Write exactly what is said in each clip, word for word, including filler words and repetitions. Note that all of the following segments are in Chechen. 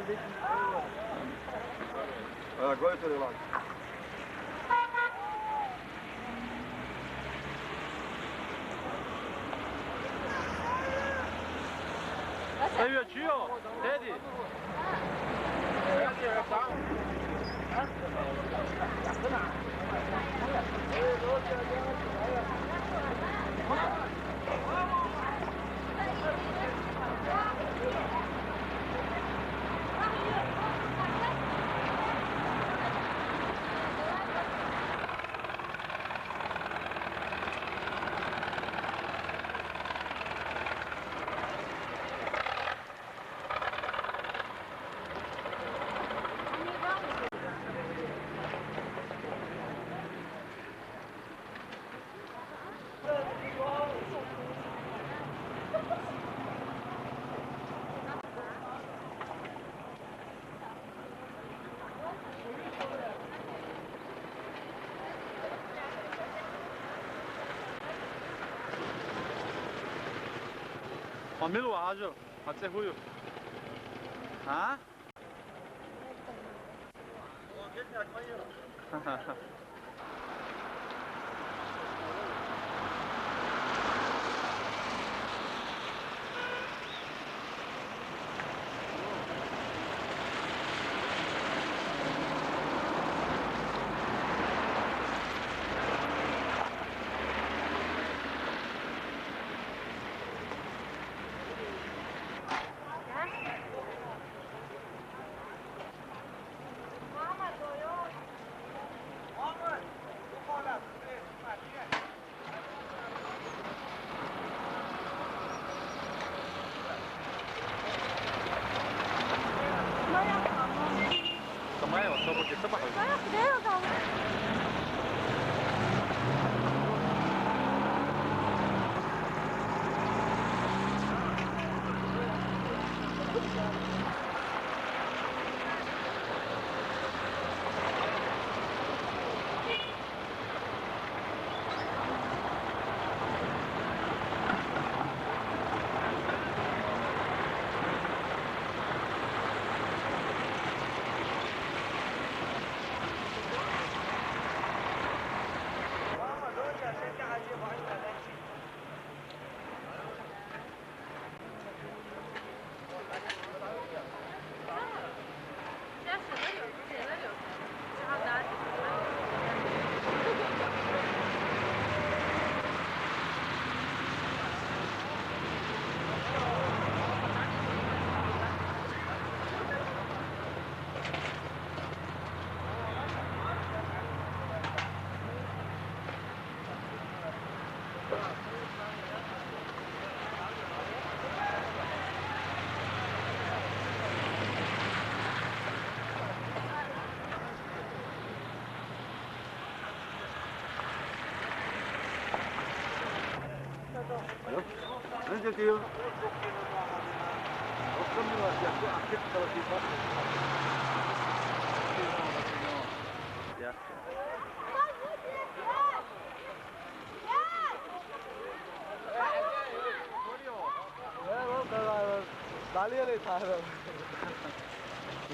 Uh, go to the lodge. Hey, you chill, Daddy. Амил ва Ажил, ацӀехую. А?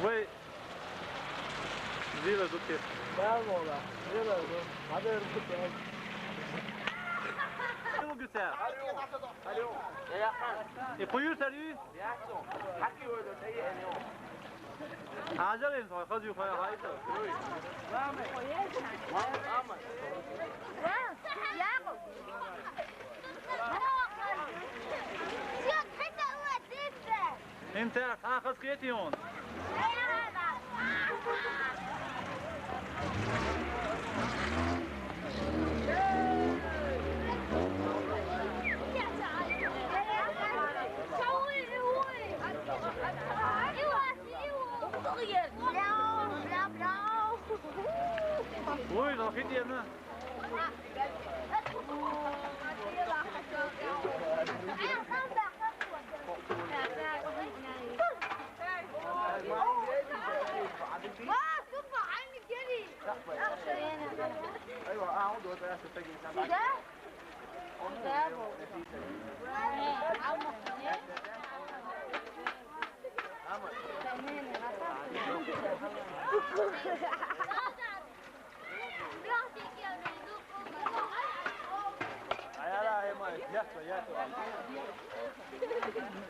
Wait. Viva do quê? Tá, mola. Viva do... Viva do quê? E por isso ali? Aja le so, kazi ko ya haita. Inte, ta khas keti on. Ui, noch hinter dir, ne?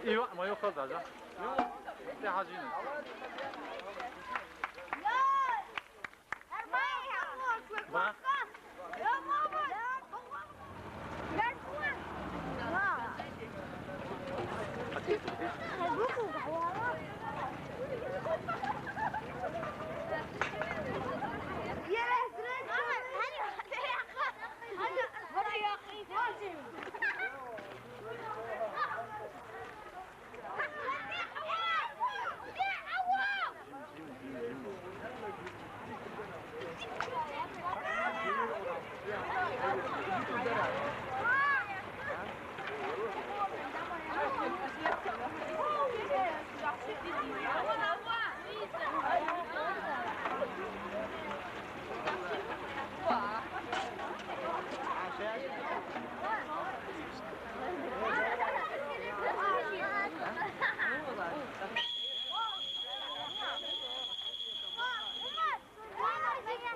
ايوا، ما يوخذ هذا. في حاجة. ما.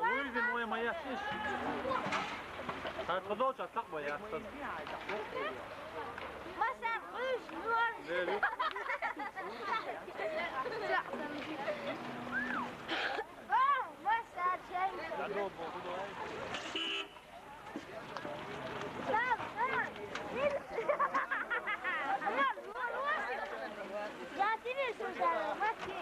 ويلي، المهم ما يعطيش. هاي خذوش، اطلقوا يا أخي. ما سرقوش، نور. لا، لا. آه، ما صار شيء. يا سيدي، شو صار؟ ما في.